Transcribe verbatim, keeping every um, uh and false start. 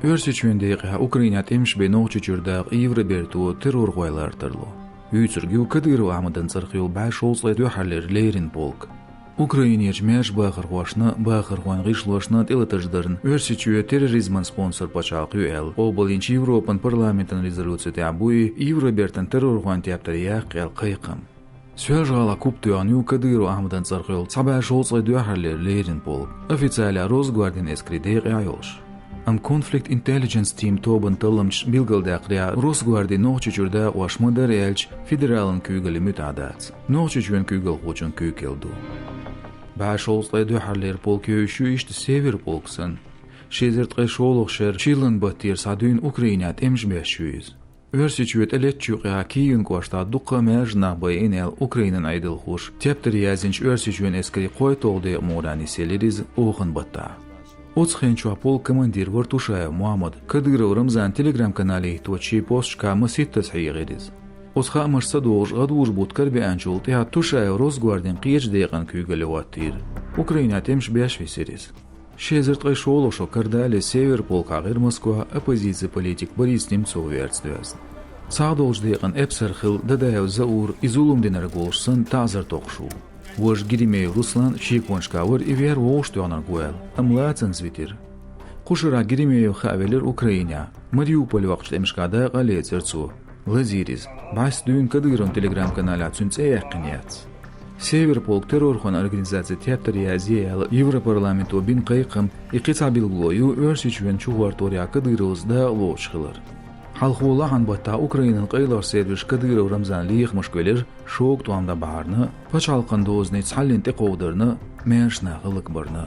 Оьрсийчоьнан декъехь Украинехь тӀемаш бен Нохчийчуьра дакъа Евроберто террорхой лар тарло. Вуьйцург ю Кадыров Ахьмадан цӀарах йолу бӀе шовзткъе дуьххьарлера леррина полк. Украинерчу маьрша бахархошна, бахархойн гӀишлошна тӀелатарш дарна Оьрсийчоь терроризман спонсор пачхьалкх ю аьлла, къобалйинчу Европан парламентан резолюци тӀехь бу и Евробертан террорхойн тептар яккха аьлла кхайкхам. Соьлжа-ГӀалахь куп тоьхна ю Кадыров Ахьмадан цӀарах йолу цхьа бӀе шовзткъе дуьххьарлера леррина полк, официалехь Росгвардин эскарийн декъехь йолуш. Амма Conflict Intelligence Team тобан талламчаша билгалдаьккхарехь, Росгварди Нохчийчуьра дакъош ма-дарра аьлча, федералан куьйгаллин муьтӀахь дац. Нохчийчоьнан куьйгалхочун куьйгалла ду. БӀе шовзткъе дуьххьарлера полк евзаш ю иштта Север полк санна. Ши эзар ткъе шолгӀачу шеран чиллан баттера схьадуьйна Украинехь тӀемаш беш ю иза. Оьрсийчоь тӀелеттачу юкъехь Киевн кӀоштахь дуккха а маьрша нах байина аьлла Украинан Ӏедалхоша тептар яздинчу Оьрсийчоьнан эскарийн кхойтталгӀа декъан муха даьнна селира иза оханан баттахь. Оцу хен чохь полкан командир вара Тушаев Мухьаммад, Кадыров Рамзанан Telegram-канале хӀитточу шен посташкахь масийттаза хьехира иза. Оцу хаамашца догӀуш, гӀадужу бутт карабеанчул тӀаьхьа Тушаев Росгвардин кхечу декъан куьйгалле хӀоттийра. Украинехь тӀемаш беш висира иза. Ши эзар ткъе шолгӀачу шо карадале Север полк хьахийра Москвахь, оппозицин политик Борис Немцов верца доьзна. СагӀа долчу декъан эпсар хилла Дадаев Заур и зулам динарг волуш санна таӀзар токхуш ву. Важа Геремеев Руслан шеконашкахь вара и вер вовшахтоьхнарг ву аьлла, амма лацанза витира. Кху шарахь Геремеев хаа велира Украинехь, Мариуполь йоккхучу тӀемашкахь дакъа а лецира цо. Лазийра иза. БӀаьсса дуьйна Кадыровн Telegram-каналехь цуьнан цӀе а яьккхина яц. Север полк террорхойн организацин тептар язъе аьлла Европарламенто бина кхайкхам, и кхин цхьа билгало ю Оьрсийчоьнан чухӀорторехь Кадыровс дакъа лоцуш хилар. Хьалхо лахьанан баттахь Украинан къайлахчу сервисаша Кадыров Рамзанан лехамашка велира шога тӀом дӀабахьарна, пачхьалкхан дозанийн цхьаллина тӀекховдарна, маьрша нах хӀаллакбарна.